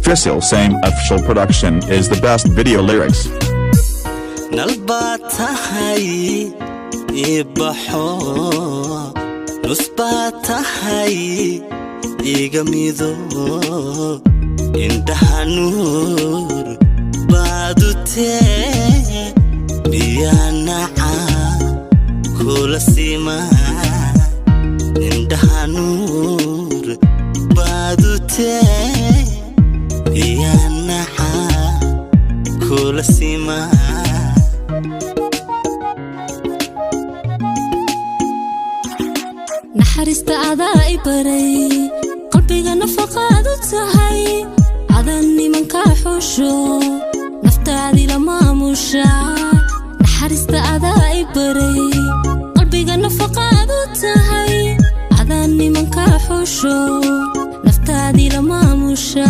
Fisil Same Official Production is the best video lyrics. Nal baad tahay ibaxo, nus baad tahay iga mido, indhaha nuur baadu tee, miyaa naca kula sima? Indhaha nuur baadu tee, miyaa naca kula sima? Naxariista adaa i baray, qalbiga nafaqaad u tahay, adan nimankaa xusho, naftaadii la maamusha. Naxariista adaa i baray, qalbiga nafaqaad u tahay, adan nimankaa xusho, naftaadii la maamusha.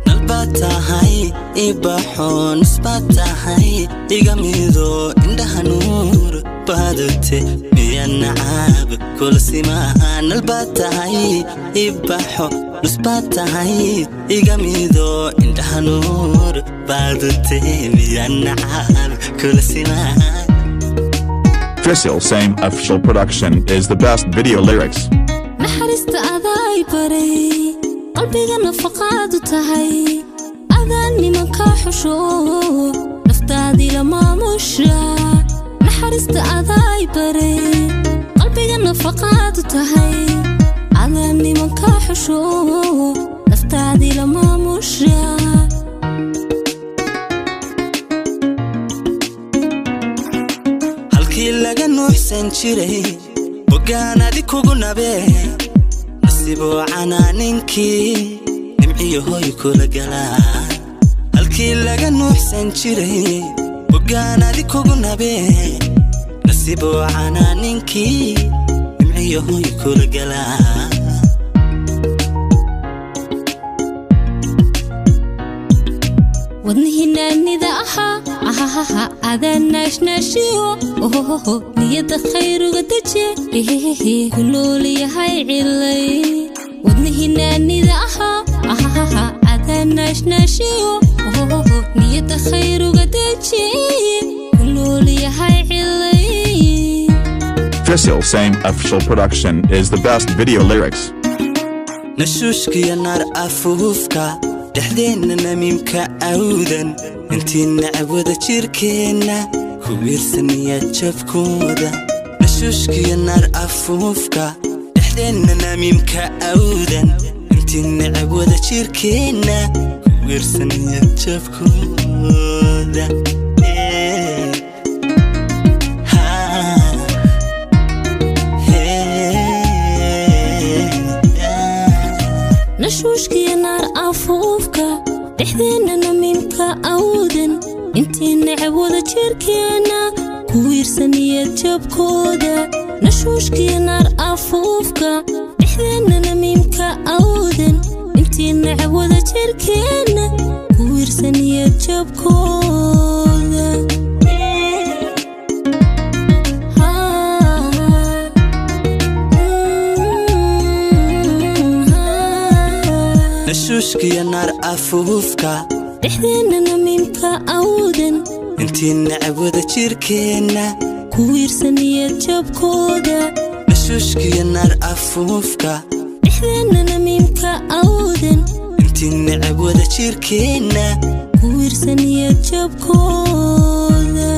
Nal baad tahay ibaxo, nus baad tahay iga mido, indhaha nuur baadute, miya nacaab kula simaha? Nal baad tahay ibaxo, nus baad tahay iga mido, indhaha nuur baadute, miya nacaab kula simaha? Fisil Same Official Production is the best video lyrics. Naxariista adaa i baray, qalbiga nafaqaad u tahay, adaa nimankaa xusho, naftaadii la maamusha. Naxariista adaa i baray, qalbiga nafaqaad u tahay, adaa nimankaa xusho, naftaadii la maamusha. Halkii laga nuuxsan jiray hoggaan adi kugu nabee, nasiiboo canaaninkii nimciyo hoy kula galaa. Halkii laga nuuxsan jiray hoggaan adi kugu nabee, nasiiboo canaaninkii nimciyo hoy kula galaa. Wadnihii naanida ahaa ahahaha adaa naashnaashiyo, ohohoho, niyadda khayruga deje, ehehehe, ku noolyahay cilay. Wadnihii naanida ahaa ahahaha adaa naashnaashiyo, ohohoho, niyadda khayruga deje, ku noolyahay cilay. Fisil Same Official Production is the best video lyrics. Nashuushkiyo naar afuufka, dhexdeenna namiimka awdan, intii nacab wada jirkeenna ku wiirsanaya jabkooda. Nashuushkiyo naar afuufka, dhexdeenna namiimka awdan, intii nacab wada jirkeenna ku wiirsanaya jabkooda. Eh, ha, hey, ah. Nashuushkiyo naar afuufka, dhexdeenna namiimka awdan, intii necab wada jirkeenna ku wiirsaniyad jabkooda. Nashuushkiyo naar afuufka, dhexdeenna namiimka awdan, intii necab wada jirkeenna ku wiirsaniyad jabkooda. Ha. Ha. Nashuushkiyo naar afuufka, dhexdeenna namiimka awdan, intii nacab wada jirkeenna ku wiirsaniyad jabkooda. Nashuushkiyo naar afuufka, dhexdeenna namiimka awdan, intii nacab wada jirkeenna ku wiirsaniyad jabkooda.